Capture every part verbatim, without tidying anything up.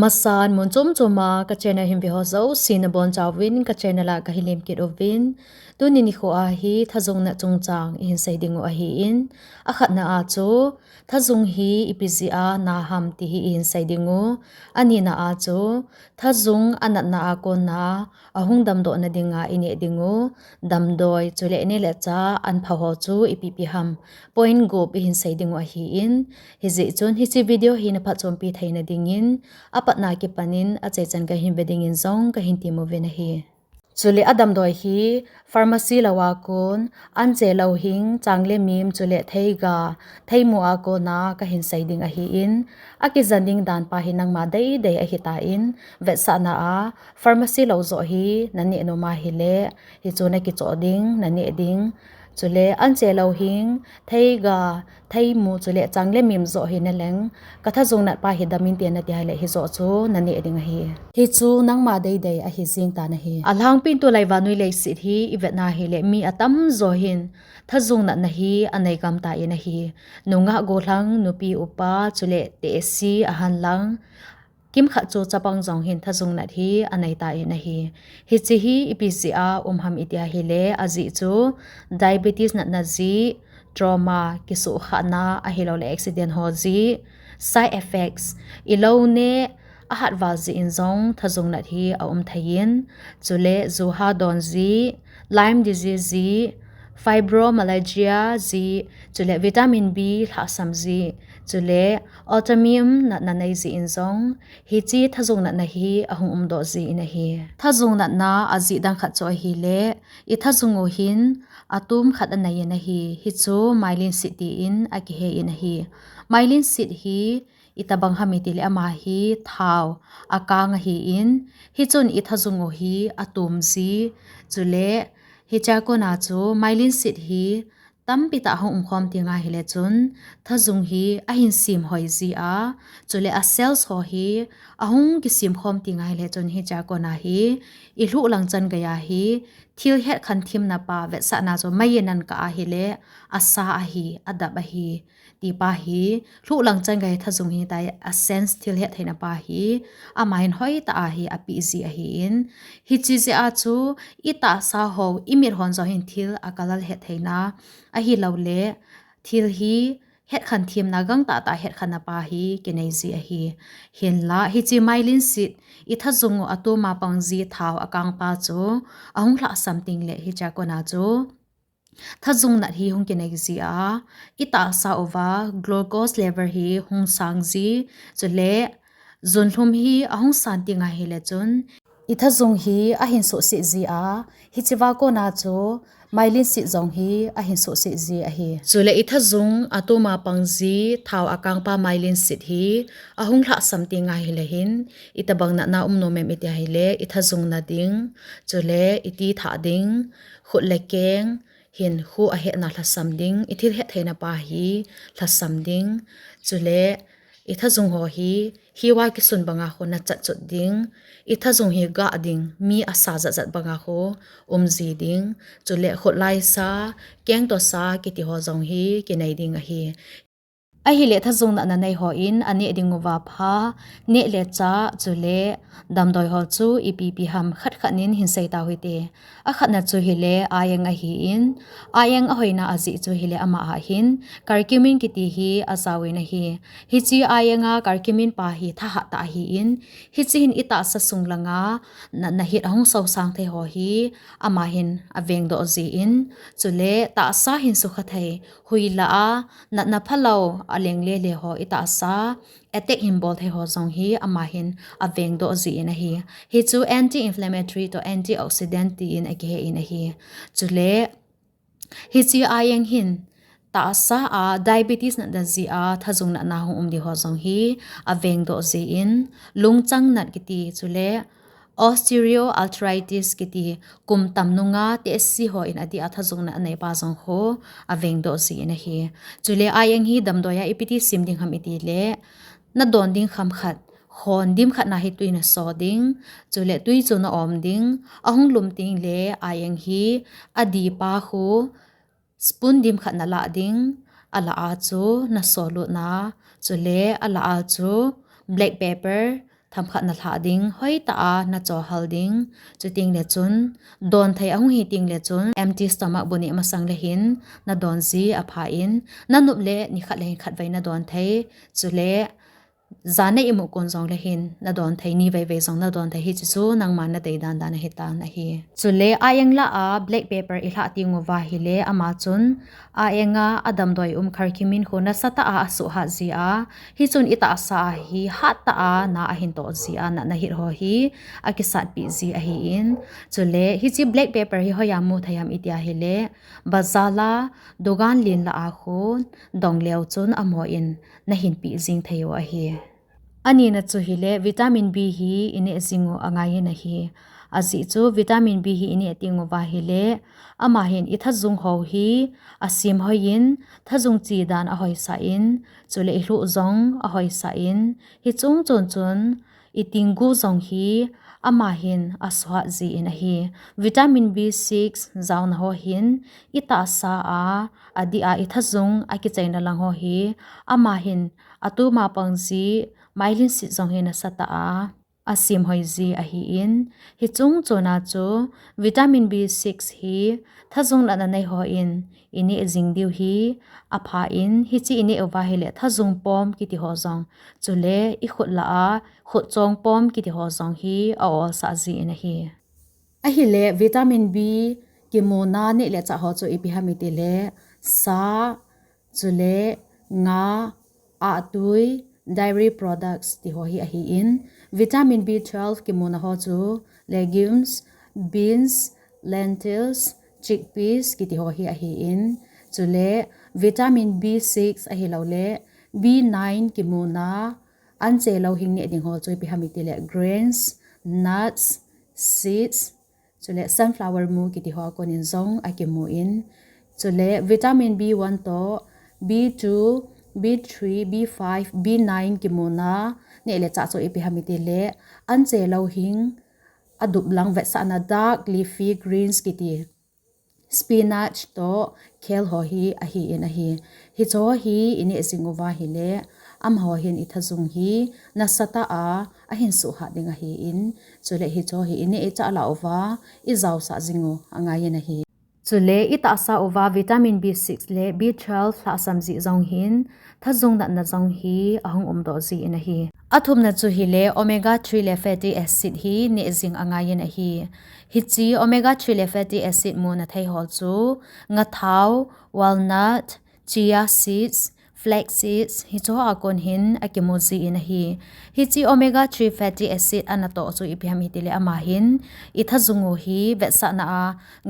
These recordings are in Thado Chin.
Masan mun chom chom a ka channel hin ve ho jouse nabonchauvin ka channel a kahin lemkit uvin. Tuni nikho a hi thajung nat chungchang ihin sei ding u ahin. Akhatna a chu, thajung hi ipi jeh a na ham ti hi ihin sei ding u. Anina a chu, thajung anatna a kona ahung damdoh na dinga ineh ding u damdoi, chule neh le chah anpha ho chu ipi ipi ham, point gup ihin sei ding u ahin. Hijeh chun hiche video hi naphatchompi theina dingin, apatna kipan in achaichan kahin ve dingin jong kahin temmu vin ahi. Chule adamdoi hi pharmacy lou a kon, anche louhing, chang le mim, chule theiga, theimu a kona kahin sei ding ahin, akijen ding dan pa hi nangma deidei ahitan, vetsahna a pharmacy lou joh hi naneh nom ahile, hichu nakichoh ding, naneh ding. Chule anche louhing, theiga, theimu, chule chang le mim joh hi naleng, ka thajung nat pa hi dam inte nati ahile, hijoh chu naneh ding ahi. Hichu nangma deidei ahi jeng tan ahi. Alhangpin tulai vannoi leiset hi ivet na hile, mi atamjo hin thajung natna hi anei gam tan ahi. Nungah gollhang, nupi upa, chule tehse, ahanlang, kimkhat chu chapang jong hin thajung nat hi anei tan ahi. Hiche hi ipi jeh a um ham iti ahile, ajeh chu diabetes natna jeh, trauma, kisuhkhahna, ahilouleh accident ho jeh, side effects, ilou neh ahat val jeh in jong thajung nat hi aum thei in, chule ju ha don jeh, Lyme disease jeh, fibromyalgia jeh, chule vitamin B lhahsam jeh, chule autoimmune natna nei jeh in jong, hiche thajung natna hi ahung umdoh jin ahi. Thajung natna ajeh dang khat chu ahile, ithajung u hin atom khat anei in ahi. Hichu myelin sheath tin akihen ahi. Myelin sheath hi itobang ham itile, ama hi thao akang ahin, hichun ithajung u hi atom ji, chule hichea kona chu myelin sheath hi tampi tah ahung umkhom teng ahile chun, thajung hi ahin semhoi ji a, chule a cells ho hi ahung kisemkhom teng ahile chun, hichea kona hi ilhuh lang chan geiya hi thil hetkhen themna pa, vetsahna chu mei in ahin kah ahile, asa ahi, adap ahi, ti pa hi, lhuh lang chan gei thajung hitia sense thil hettheina pa hi, ama hin hoitah a hi apeh ji ahin, hiche jeh a chu itahsa ho, imit hon jong hin thil akalal hettheina, ahilouleh thil hi hetkhen themna, gangtah tah hetkhenna pa hi kinei ji ahi. Hinla hiche myelin sheath, ithajung u atom a pang ji thao akang pa chu ahung lhahsam tengle hichea kona chu thajung nat hi hung kinei ji a, itahsa uva glucose level hi hung sang ji, chule junlhum hi ahung san teng ahile chun, ithajung hi ahin suhset ji a, hichea kona chu myelin sheath jong hi ahin suhset ji ahi. Chule ithajung atom a pang ji thao akang pa myelin sheath hi ahung lhahsam teng ahile hin, itobang natna um nom em iti ahile, ithajung na ding, chule iti thah ding, khut le keng, hinkho ahetna lhasam ding, ithil hettheina pa hi lhasam ding, chule ithajung ho hi hiva kisun banga khu nachat chut ding, ithajung hi gah ding, mi asa jat jat banga khu um ji ding, chule khut lai sa, keng toh sa kiti ho jong hi kinei ding ahi. Ahile thajung natna nei hon aneh ding uva pha, neh le chah, chule damdoi ho chu ipi ipi ham khat khat in hin sei tau hite. Akhatna chu hile iron ahin, iron ahoina ajeh chu hile ama a hin curcumin kiti hi ajaovin ahi. Hiche iron a curcumin pa hi thahat tah ahin, hiche hin itahsa sung langa natna hit ahung sosang thei ho hi ama hin avengdoh jin, chule tahsa hin sukha thei, huilah a natna phalou, aleng lele ho itahsa attack hin bol thei ho jong hi ama hin avengdoh jin ahi. Hichu anti-inflammatory toh antioxidant tin akihen ahi. Chule hiche iron hin tahsa a diabetes natna jeh a thajung natna hung um ding ho jong hi avengdoh jin, lungchang nat kiti, chule osteoarthritis kiti, kum tam nunga tehse hon adih a thajung nat anei pa jong khu avengdoh jin ahi. Chule iron hi damdoi a ipi ti sem ding ham itile, nadon ding kham khat, khon dim khat na hi tui naso ding, chule tui chu na om ding, ahung lum tengle iron hi adih pa khu spoon dim khat nalah ding, alah a chu naso lutna, chule alah a chu black pepper, themkhat na lha ding, hoitah a na chohal ding. Chuteng le chun, don thei ahung hi teng le chun, empty stomach bu neh masang le hin, na don ji apha in, na nop le nikhat le hin khatvei na don thei. Chule, jan a imut kon jong le hin, na don thei, ni veivei jong na don thei, hiche chu nangma na dei dandan ahi tan ahi. Chule, a eng lah a black pepper i lhah teng uva ahile, ama chun, a eng a, a damdoi um curcumin khu nasatah a asuh hat ji a, hichun i tahsa a hi hattah a na ahin toh ji a, natna hit ho hi akisatpi ji ahi in. Chule, hiche black pepper hi hoiya mu thei ham iti ahile, bazar a, dukan len lah a khu, dong leu chun amaho in nahin pe jing thei u ahi. Anina chu hile, vitamin B hi i neh jing u angai in ahi. Ajeh chu vitamin B hi i neh teng uva ahile, ama hin i thajung ho hi asem hoi in, thajung che dan ahoisah in, chule i lhuh jong ahoisah in, hiche chung chon chun i tinggu jong hi ama hin asuhat ji in ahi. Vitamin B six jaona ho hin i tahsa a, adih a i thajung akichaina lang ho hi ama hin atuma pang ji, myelin sheath jong hi nasatah a asem hoi ji ahi in, hiche chung chon a chu vitamin B six hi thajung natna nei ho in i neh jing diu hi apha in, hiche i neh uva ahile thajung pom kiti ho jong, chule i khut lah a khut chong pom kiti ho jong hi a-olsah ji in ahi. Ahile vitamin B kimuna neh le chah ho chu ipi ham iti le, sa, chule nga, ahtui, dairy products ti ho hi ahi in, vitamin B twelve kimuna ho chu legumes, beans, lentils, chickpeas kiti ho hi ahi in, chule vitamin B six ahilou le B nine kimuna anche louhing neh ding ho chu ipi ham iti le, grains, nuts, seeds, chule sunflower mu kiti ho a kon in jong akimu in, chule vitamin B one toh, B two, B three, B five, B nine kimuna neh le chah chu ipi ham iti le, anche louhing, adup lang vetsahna dark leafy greens kiti, spinach toh kale ho hi ahi in ahi. Hiche ho hi i neh jing uva ahile, amaho hin i thajung hi nasatah a ahin suhat ding ahi in, chule hiche ho hi i neh i chah lah uva i jaosah jing u angai in ahi. Chule i tahsa uva vitamin B six le B twelve lhahsam jeh jong hin, thajung natna jong hi ahung umdoh ji in ahi. Athumna chu hile omega three le fatty acid hi neh jing angai in ahi. Hiche omega three le fatty acid muna thei ho chu, nga thao, walnut, chia seeds, flax seeds, hiche ho a kon hin akimu ji in ahi. Hiche omega three fatty acid ana toh chu ipi ham iti le, ama hin i thajung u hi vetsahna a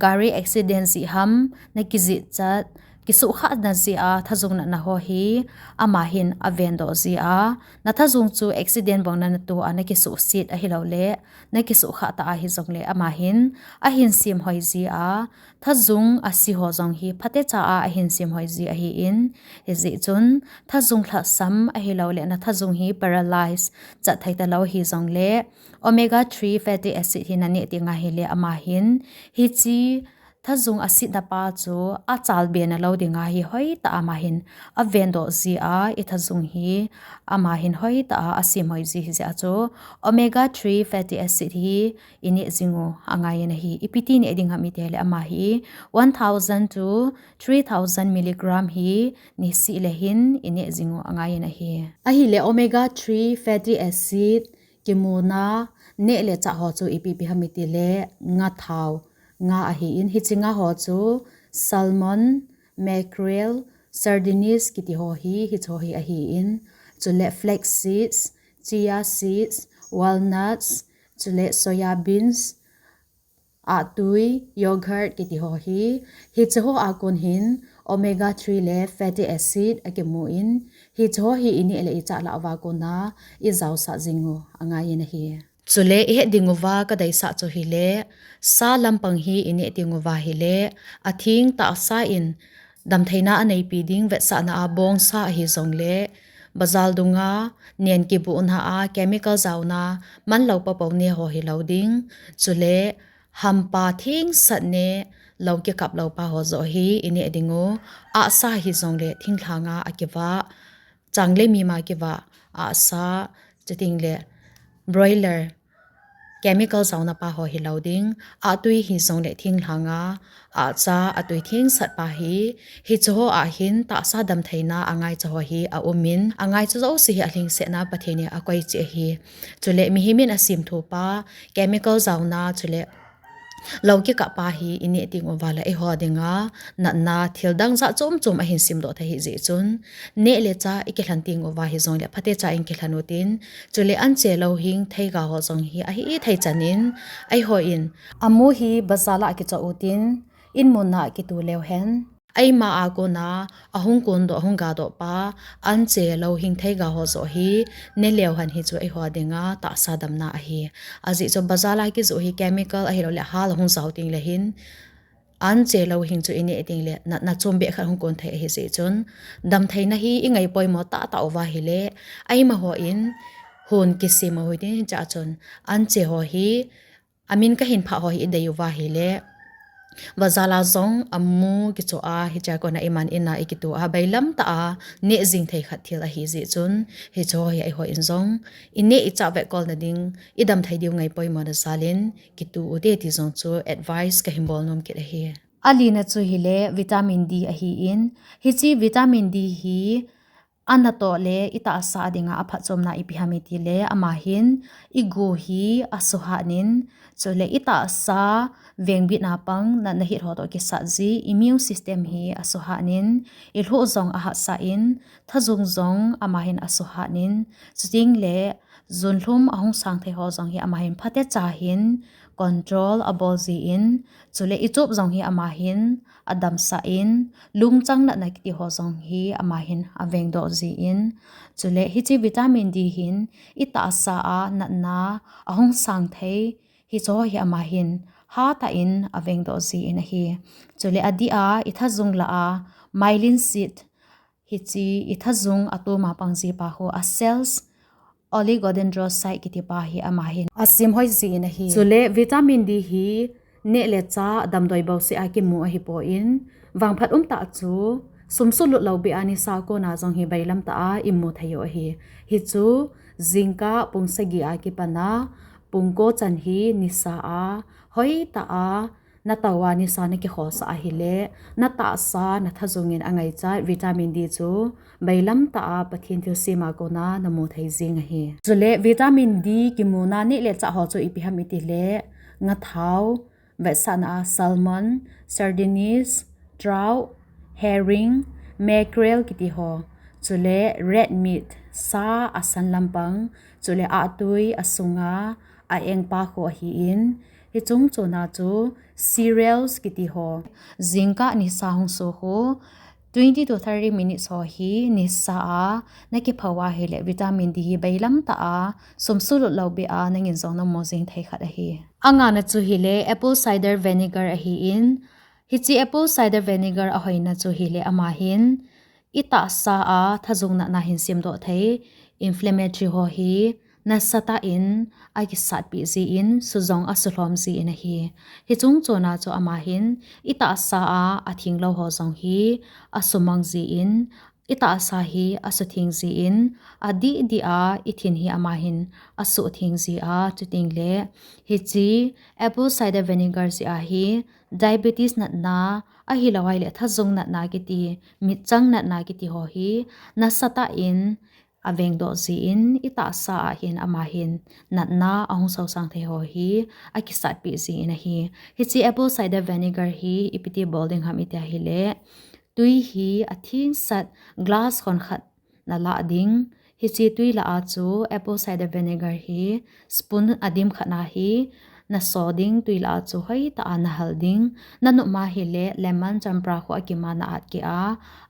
gari accident jeh ham, na kijih chat, kisuhkhahna jeh a thajung natna ho hi ama hin avendoh ji a, na thajung chu accident bang na na toh a na kisuhset ahilou le, na kisuhkhah ta ahi jong le, ama hin ahin sem hoi ji a, thajung ase ho jong hi phatecha a ahin sem hoi ji ahi in, hijeh chun thajung lhahsam ahilou le na thajung hi paralyze chat thei talou hi jong le, omega three fatty acid hi na neh teng ahile, ama hin hiche thajung asetna pa chu achalbe na lou ding a hi hoitah a ama hin avendoh ji a, i thajung hi ama hin hoitah a asem hoi ji hi jeh a chu omega three fatty acid hi i neh jing u angai in ahi. Ipi ti neh ding ham iti le, ama hi one thousand to three thousand milligram hi niseh le hin i neh jing u angai in ahi. Ahile omega three fatty acid kimuna neh le chah ho chu ipi ipi ham iti le, nga thao, nga ahi in, hiche nga ho chu salmon, mackerel, sardines kiti ho hi, hiche ho hi ahi in, chule flax seeds, chia seeds, walnuts, chule soya beans, ahtui, yogurt kiti ho hi, hiche ho a kon hin omega three le fatty acid akimu in, hiche ho hi i neh le i chah lah uva kon a i jaosah jing u angai in ahi. Chule i het ding uva ka deisah chu hile, sa lampang hi i neh teng uva ahile, atheng tahsa in damtheina aneipi ding vetsahna a bongsa ahi jong le, bazar dung a nen kibuhna a chemical jaona man lou pa pou neh ho hilou ding, chule hampa thengsat neh, lou kikap lou pa ho joh hi i neh ding u, ahsa hi jong le thinglhang a akivah, chang le mima kivah, ahsa, chuteng le broiler, chemical jaona pa ho hi lo ding, a tui hi jong le thinglhanga, a cha a tui thingsat pa hi, hi chu ho a hin tahsa damtheina a ngai chu ho hi a umin, a ngai chu jouse hi a lhingsetna Pathen in a koi cheh ahi. Chule mihem in a sim thu pa, chemical jaona, chule lo kikah pa hi i neh teng uva le eiho dinga natna thil dang jat chom chom a hin simdoh thei ahi jeh chun, neh le chah i kilhen teng uva hi jong le phatecha in kilhen utin, chule anche louhing theiga ho jong hi ahi thei chan in, eiho in amu hi bazar a kichoh utin, in mun a kitu leu hen, eima a kona a hung kondoh, a hung gadoh pa, anche louhing theiga ho joh hi ne leu hen hi chu eiho dinga tahsa damna ahi. Ajeh chu bazar a kijoh hi chemical ahilou le hal a hung jao teng le hin, anche louhing chu i neh teng le natna chom beh khat hung kon thei ahi jeh chun, damtheina hi i ngai poimo tahtah uva ahile, eima ho in hon kisem u hitin, hichea chun anche ho hi, amin kahin phah ho hi i dei uva ahile, bazar a jong amu kichoh a, hichea kona i man in a i kitu a, bailam tah a neh jing thei khat thil ahi jeh chun, hiche ho hi eiho in jong i neh i chah vetkolna ding, i damthei diu ngai poimona jal in kitu ute ti jong chu advice kahin bol nom kit ahi. Alina chu hile vitamin D ahin, hiche vitamin D hi a natoh le i tahsa a dinga a phatchomna ipi ham iti le, ama hin i gu hi a suhat in, chule i tahsa vengbitna pang natna hit ho toh kisat ji, immune system hi a suhat in, i lhoh jong a hatsah in, thajung jong ama hin a suhat in, chuteng le junlhum a hung sang thei ho jong hi ama hin phatecha hin control a bol ji in, chule i chop jong hi ama hin a damsah in, lungchang natna kiti ho jong hi ama hin a vengdoh ji in, chule hiche vitamin D hin i tahsa a natna a hung sang thei, hiche ho hi ama hin hatah in a vengdoh ji in ahi. Chule adeh a i thajung lah a myelin sheath, hiche i thajung a tuma pang ji pa khu a cells, oligodendrocyte kiti pa hi ama hin a semhoi ji in ahi. Chule vitamin D hi neh le chah damdoi bouseh a kimu ahipon, vangphat umtah chu sum sulut lou beh a nisa a kona jong hi bailam tah a i mu thei u ahi. Hichu jingkah pung sagi a kipan a pung ko chan hi nisa a hoitah a na tou a nisa na kikholsah ahile, na tahsa, na thajung in a ngaichat vitamin D chu bailam tah a Pathen thilsem a kona na mu thei jing ahi. Chule vitamin D kimuna neh le chah ho chu ipi ham iti le, ngathao, vetsahna a salmon, sardines, trout, herring, mackerel kiti ho, chule red meat, sa a san lampang, chule ahtui a sunga a engpa khu ahin, hiche chungchon a chu cereals kiti ho, jingkah nisa hung so khu twenty to thirty minutes ho hi nisa a na kipha uva ahile vitamin D hi bailam tah a sum sulut lou beh a nangin jong na mu jing thei khat ahi. Angana chu hile apple cider vinegar ahin, hiche apple cider vinegar a hoina chu hile ama hin i tahsa a thajung natna hin semdoh thei inflammatory ho hi nasatah in a kisatpeh ji in, su jong a sulhom ji in ahi. Hiche chungchon a chu ama hin i tahsa a a thinglou ho jong hi a sumang ji in, i tahsa hi a sutheng ji in, adih dih a i thin hi ama hin a sutheng ji a, chuteng le hiche apple cider vinegar jeh a hi diabetes natna, ahilou ahile thajung natna kiti, mitchang natna kiti ho hi nasatah in a vengdoh ji in, i tahsa a hin ama hin natna a hung sosang thei ho hi a kisatpeh ji in ahi. Hiche apple cider vinegar hi ipi ti bol ding ham iti ahile, tui hi a thengsat glass khonkhat na lah ding. Hiche tui lah a chu apple cider vinegar hi spoon a dim khat na hi na so ding, tui lah a chu hoitah a na hal ding. Na nop ma ahile lemon, champra khu a kim a na at keh a,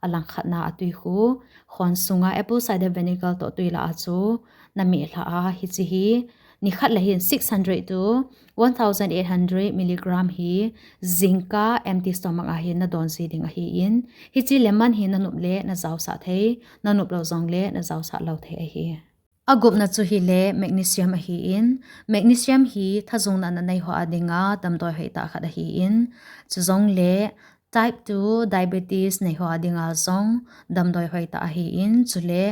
a langkhat na a tui khu khon sunga apple cider vinegar toh tui lah a chu na meh lha a, hiche hi nikhat le hin six hundred to one thousand eight hundred milligram hi jingkah empty stomach a hin na don ji ding ahin, hiche lemon hi na nop le na jaosah thei, na nop lou jong le na jaosah lou thei ahi. Agupna chu hile magnesium ahin, magnesium hi thajung natna nei ho a dinga damdoi hoitah khat ahin, chujongle type two diabetes nei ho a dinga jong damdoi hoitah ahin, chule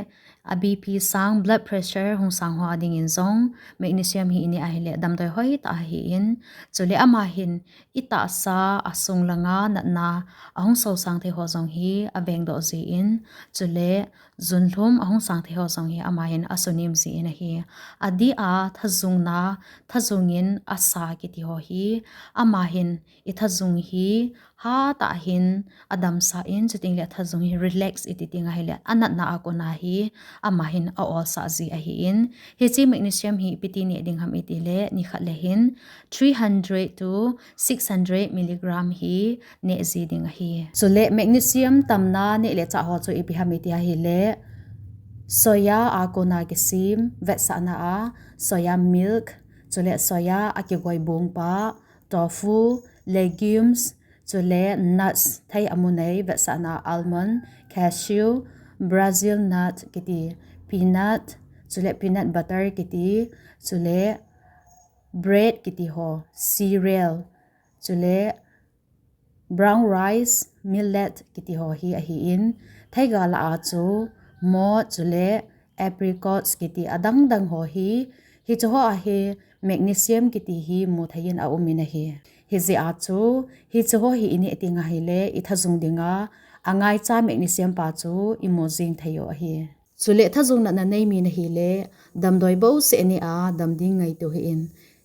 a B P sang, blood pressure hung sang ho a dingin jong magnesium hi ineh ahile damdoi hoitah ahin. Chule ama hin itahsa asung langa natna ahung sosang thei ho jong hi avengdoh jin, chule junlhum ahung sang thei ho jong hi ama hin asunem jin ahi. Adeh a thajung na, thajung in asa kiti ho hi, ama hin ithajung hi hatah hin adamsah in, chutengle thajung hi relax iti ding ahile anatna a kona hi ama hin a-olsah ji ahin. Hiche magnesium hi ipi ti neh ding ham itile nikhat le hin three hundred to six hundred milligram hi neh ji ding ahi. Chule magnesium tamna neh le chah ho chu ipi ham iti ahile soya a kona kisem, vetsahna a soya milk, chule soya a kigoi bongpa, tofu, legumes, chule nuts, thei amu nei, vetsahna almond, cashew, Brazil nut kiti, peanut, chule peanut butter kiti, chule bread kiti ho, cereal, chule brown rice, millet kiti ho hi ahin, theiga lah a chu mot, chule apricots kiti adang dang ho hi, hiche ho a hi magnesium kiti hi mu thei in aumin ahi. Hijeh a chu hiche ho hi ineh ding ahile ithajung dinga angaicha magnesium pa chu imu jing thei u ahi. Chule thajung natna nei mi nahile damdoi bouseh neh a dam ding ngaito hih in.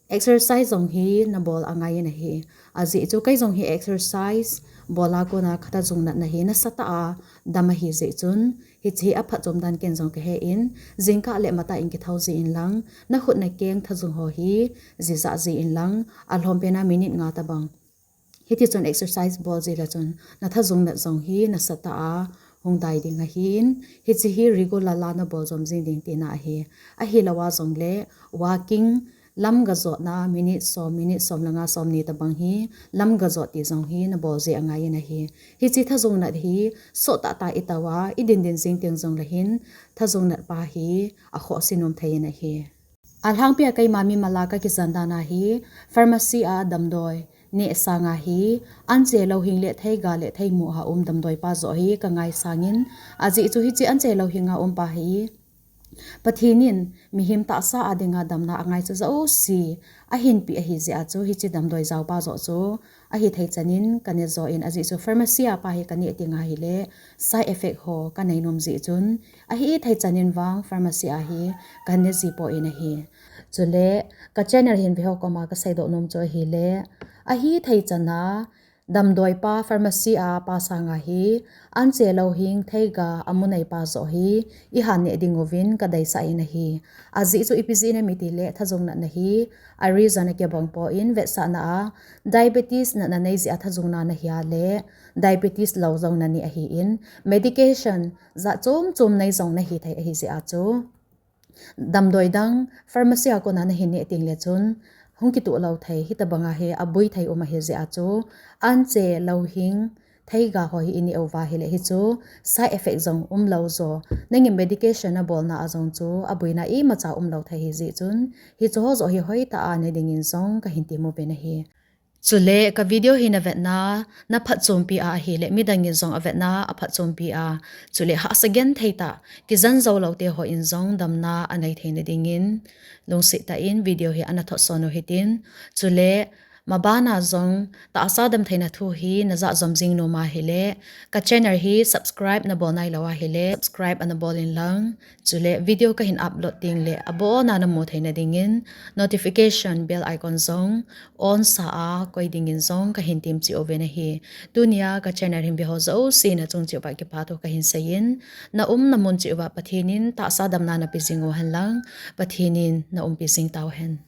Exercise jong hi nabol angai in ahi. Ajeh chu kei jong hi exercise bol a kona kathajung natna hi nasatah a dam ahi jeh chun, hiche hi aphatchom dan ken jong kahe in, jingkah le matah in kithou jin lang, nakhut nakeng thajung ho hi jijah jin lang, alhompen a minute nga tobang. Hitichun exercise bol ji le chun nathajung nat jong hi nasatah a hung dai ding ahin, hiche hi regular a nabol jom jing ding tina ahi. Ahilou a jongle walking, lam gajotna minute som, minute som le nga, som ni tobang hi lam gajot ti jong hi nabol ji angai in ahi. Hiche thajung nat hi sottah tah itouva idin din jing teng jongle hin thajung nat pa hi akhohse nom thei in ahi. Alhangpi a keima mimal a kakijen dan a hi pharmacy a damdoi neh sanga hi anche louhing le theiga le theimuh a um damdoi pa joh hi kangaisang in, ajeh chu hiche anche louhing a um pa hi Pathen in mihem tahsa a dinga damna angaicha jouse ahinpeh ahi jeh a chu hiche damdoi jaopa joh chu ahithei chan in kane jo in, ajeh chu pharmacy a pa hi kaneh ding ahile side effect ho kanei nom jeh chun, ahithei chan in vang pharmacy a hi kane ji poi in ahi. Chule ka channel hin veho koma kaseidoh nom chu ahile, ahithei chan a damdoi pa pharmacy a pa sanga hi anche louhing theiga amu nei pa joh hi ihat neh ding uvin kadeisah in ahi. Ajeh chu ipi jeh inem itile thajung natna hi a reason akibang poi in, vetsahna a diabetes natna nei jeh a thajung na nahi a le diabetes lou jong nani ahin, medication jat chom chom nei jong nahi thei ahi jeh a chu damdoi dang pharmacy a kona nahin neh teng le chun hung kituh lou thei, hitobang a hi abui thei um ahi jeh a chu anche louhing theiga ho hi ineh uva ahile hichu side effect jong umlou jo, nangin medication nabolna a jong chu abuina imacha umlou thei ahi jeh chun, hiche ho joh hi hoitah a ne ding in jong kahin tem uvin ahi. Chule ka video hi navetna naphatchompi a ahile midang in jong avetna aphatchompi a, chule hahsa genthei tah, kijen jou lou teho in jong damna anei theina ding in lungset tah in video hi ana thotson u hitin. Chule maban a jong tahsa damtheina thu hi najah jom jing nom ahile, ka channel hi subscribe nabol nailou ahile subscribe ana bol in lang, chule video kahin upload teng le abon a namu theina ding in notification bell icon jong on sa a koi ding in jong kahin temcheh uvin ahi. Tunia ka channel hin veho jouse nachung cheh uva kipathu kahin sei in, na umna mun cheh uva Pathen in tahsa damna napeh jing u hen lang, Pathen in naumpi jing tauhen.